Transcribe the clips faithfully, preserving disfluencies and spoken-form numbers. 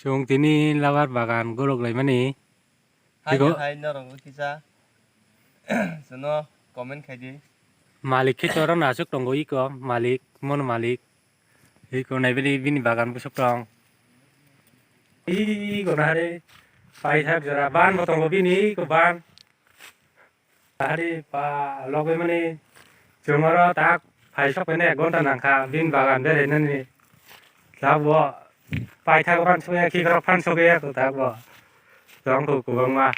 Chwng tini labar bagan gorok laimani. Hai Iko- hai norok kisa. Chwngno comment khai di. Malik khe choro nasuk tongo iko malik, mon malik. Iko naibini bini bagan busuk tong. Iko nare paithak jora ban bo tongo bini iko ban. Hari pa logwi mani chwng oro tak phai sok phai ek ghonta nangkha bini bagan berainani. Tabuk paithak phan sokya khikrok phan sokya tabuk tongkhu kwbangma.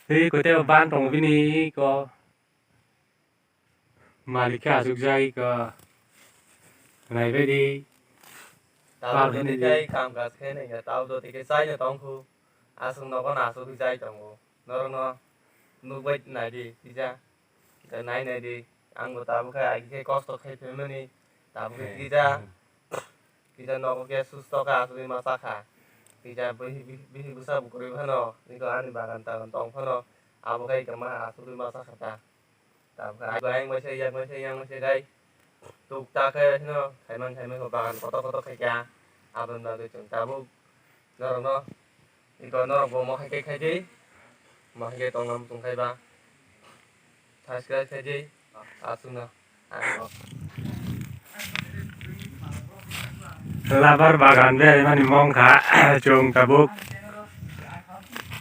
Tei koiteo ban tongo bini ko malik khe achukjak iko naibaidi. Tabuk jotoi khai kam kaj khe nai ya tabuk jotoi khai chai no tongkhu. Aswk nogo no aswk jai tongo. Norokno nukbai naidi kisa, kisa nai naidi. Ang bo tabuk khe agi khe kosto khai phaimani. Tabuk khe kisa, kisa nogo khe susto kha, aswkwi ma cha kha. Kisa bihik, bihik bwsa bo kwrwi phano, iko ani bagan tagan tong phano, abo khe iko ma aswkwi ma cha kha ta. Tabuk khe ayang bai se, yang bai se, yang bai se gai. Tuk ta khe hino, khaiman khaiman khe bagan kotor kotor khai kha. Aboni bagwi chwng tabuk norokno, iko norok bo mohai khe khai di. Mohai khe tongna muchung khai ba. Subscribe khai di. Aswkno. Labar bagan beraimani mongkha chwng tabuk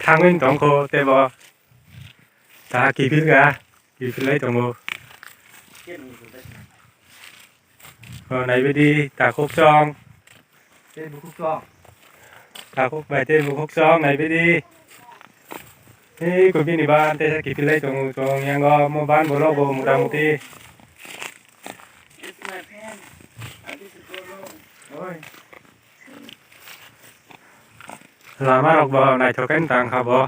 thangwi tongkho tebo. Ta kiphilga, kiphilai tongo. O, naibaidi takhuk chong. Tei bukhuk chong. Takhuk bai tei bukhuk chong, naibaidi. Tei kubini ban tei kiphilai tongo chong yango mo ban borok bo mota moti. Oi. Lama rok bo naithok khe tang kha bo.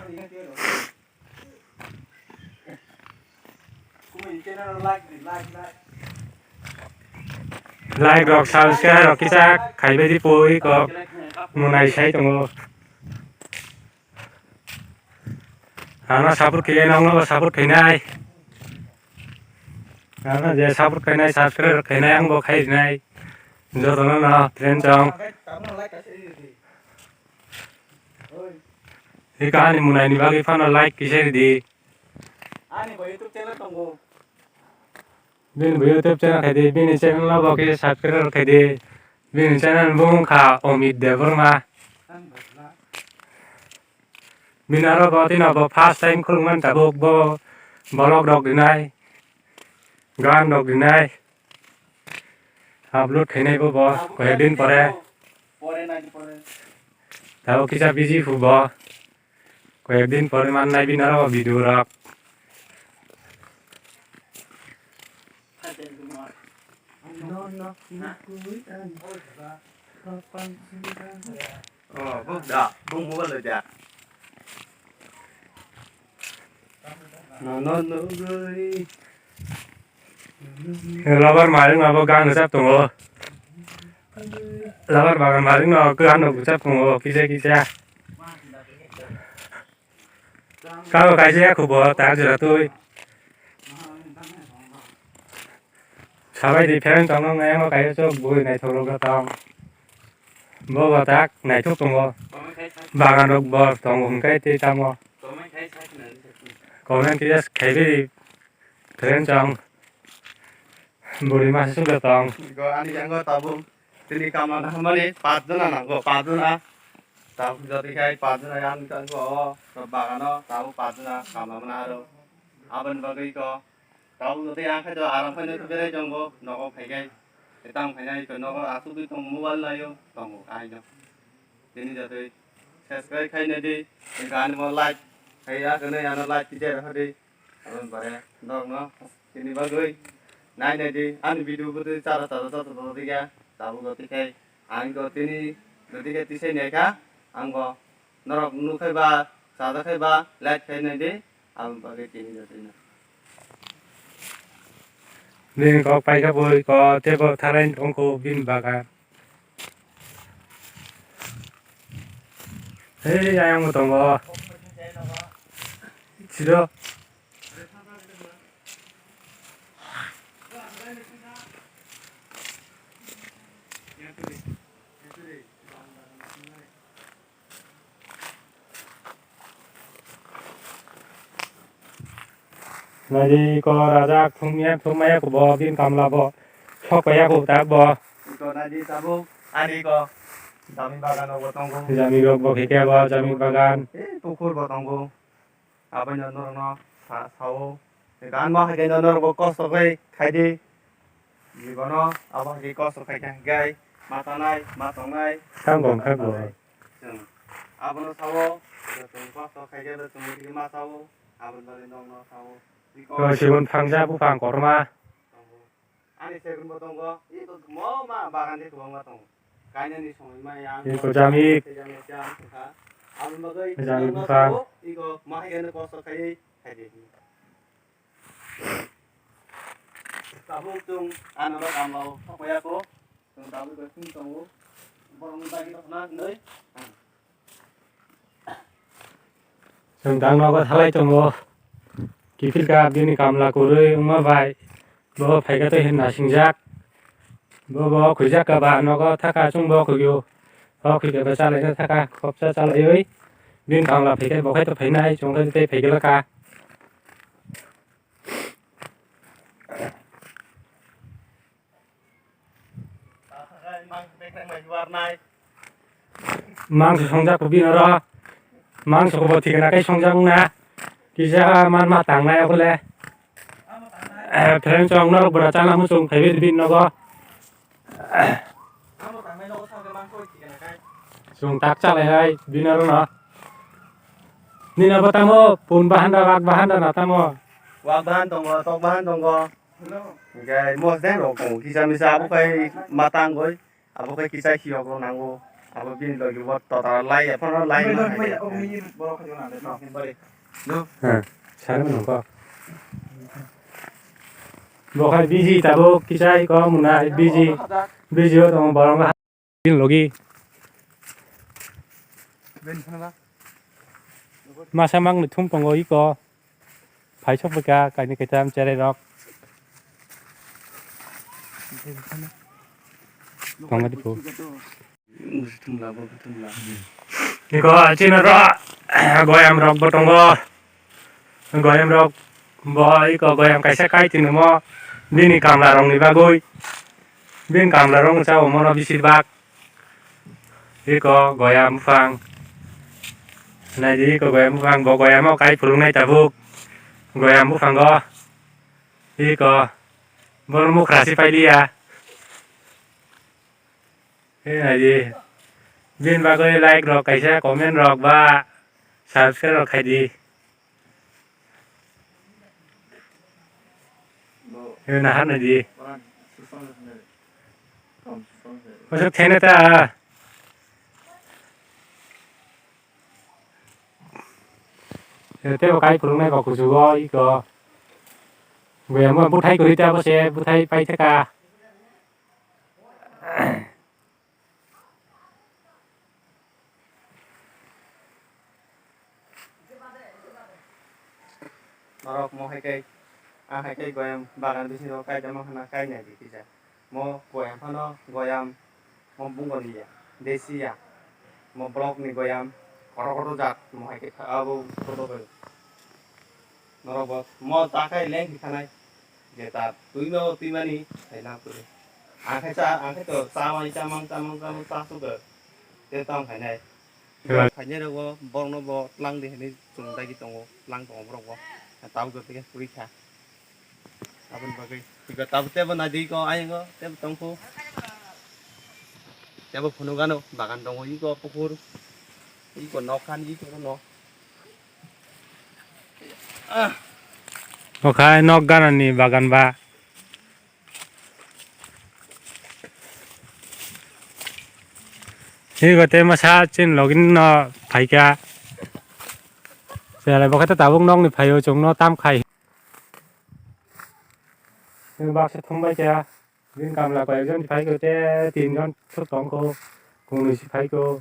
Like rok, subscribe rok kisa khaibai di pui kok munai sai tongo. Ano support khe nang no support khainai. Ano je support khainai, subscribe rok khainai ang bo khai rinai. Jotono no friend chong. Oi. Iko ani munaini bagwi phano like kisa ridi. Ani bo YouTube channel tongo. Bini bo YouTube channel khaidi, bini channel no bo kisa subscribe khaidi. Bini channel bung kha Omit Debbarma. Bini aro bo tino bo first time khulumani tabuk bo vlog rok rinai, gan rok rinai. Upload khainai bo bo koyek din pore. Pore na di pore. Tabo kisa busy phu bo. Koyek din pore man nai bini aro video rok. No, no, no, no. Oh, buk da, buk mobile da. No, no, no, no. Labar maring abo gan rwchap tongo. Labar bagan maring no gan rok rwchap tongo kisa kisa. Kabo kaisa ya khubo tak jora twi. Sabai di phereng tongno ngayang o kaisa chok bui naithok rok tong. Bo bo tak naithok tongo. Bagan rok bo tongo hwnkhe tei tamo. Comment kisa khaibai di phereng chong. Buri masa sungkhe tong. Go ani yango tabuk. Tini kamla nahmani pach jona nango, pach jona. Tabuk jotoi khai pach jona yang tango o bagano tabuk pach jona kamla mana aro. Aboni bagwi ko tabuk jotoi ang khai do aram khai no berai tongo nogo phai khai. Tang phai nai ko nogo asugwi tong mobile laio tongo aino. Tini jotoi subscribe khai nai di, tei ani mo like khai ya kene ano like tei rw di. Aboni pore norokno tini bagwi nai nai di ani video bo tei chara chara chara chara di ya tabuk jotoi khai ang ko tini jotoi khai tisai nai kha ang bo norok nuk khai ba chajak khai ba like khai nai di aboni bagwi tini jotoi no. Bini kok paikha bui ko tebo tharai tongkho bini bagan. Hei ayang bo tongo. Sido. Naidi ko rajak thumya thumaya ko bo bini kamla bo sok paya ko tak bo. Ko naidi tabuk ani ko jami bagan rok bo tongo. Jami rok bo khe khe bo jami bagan. E pukur bo tongo. Abono norokno sa-, sao. Gan ma hai khe norok bo kosto khe khaidi. Jibono abo hai khe kosto khai khe hingkhai ma tanai, ma tongnai. Kang kong kha bo. Chwng abono sao, chwng kosto khai khe chwng ma sao, aboni bagwi nokno sao. Ko sigon phangsa buphang kotorma. Ani segun bo tongo, iko mo ma bagan de kwbangma tongo. Kainani songwi ma yang. Iko jamik. Jamik jam kha. Aboni bagwi jamik tongo, buphang. Iko ma hai khe kosto khai khai di. Tabuk chwng ano ba kamlao thokya ko. Chwng tabuk bai phung tongo. Borokni bagwi rok na hinwi. Chwng dang nogo thalai tongo. Kiphilka bini kamla kwrwi wngma bai. Bo phaikha tei hinna singjak. Bo, bo khwijak ka ba nogo thaka chwng bo khwio. Bo khwikhe bo chalaina thaka khopsa chalaiwi. Bini kamla phaikhe bo khai to phainai chwng khai tei phaikhe laka. Mangso songjak bini oro. Mangso bo thikna kai songjak na. Kisa man ma tangnai okole. Eh, friend chong norok bora chana muchung phaibi bini nogo. Chwng tak chalai hai bini oro no. Nini abo tamo pun bahan da wak bahan da na tamo. Wak bahan tongo, tok bahan tongo. Hingke mosdeng rok tongo kisa misa abo kai matang goi. Abo khe kisa hiyok rok nango. Abo bini logi bo tota lai, ephano lai ma hai. Hwnkhe. No? Hwnkhe. Sari mano kok. Bo khai busy tabuk kisa iko muna busy. Busy o tongo borok bini logi. Masa mangni thum tongo iko. Phaisok bwkha kainwi kaitam cherai rok. Tongma dipo. Iko chini ro goyam rok bo tongo. Goyam rok bo iko goyam kaisa kai tini mo bini kamla rok ni bagwi. Bini kamla rok cha omo no bisir bak. Iko goyam buphang. Naidi iko goyam buphang, bo goyamo kai phulungnai tabuk. Goyam buphango. Iko. Bono mukra si pailiya. He naidi. Bini bagwi like rok kaisa, comment rok ba subscribe rok khaidi. He nahar naidi. Masuk thene ta. Tebo kai phulungnai kok kuchugo iko. Goyamo buthai kwrwi ta bose buthai paithaka. Norok mo hai khe, ang hai khe goyam bagan bisingo kaijak ma hwnna kainai di kisa. Mo goyam phano goyam, mo bungoni ya, desi ya, mo block ni goyam, kotor kotor jat mo hai khe abo kotor khe. Norok bo mo ta khai leng khe thanai, je ta twi no twi mani hai na khe. Ang khe cha, ang khe to cha mai chamang chamang chamang cha suk khe, te tong khainai. Khainai rogo borok no bo tlang di hinui chwng dagi tongo, tlang tongo borok bo. Tabuk jotto khe kwrwi kha. Aboni bagwi tabuk tebo naidi ko ayang o tebo tongkho. Tebo phunukgano bagan tongo iko pukur. Iko nok khan iko no. Okhai nok ganani bagan ba. Higo tei masa chin login no phaikha. Chwla bo khe tabuk nokni phaio chwngno tam khai. Baksa thumbai kha. Bini kamla koi jon phaikho tei tin jon thwk tongkho. Kunui si phaikho.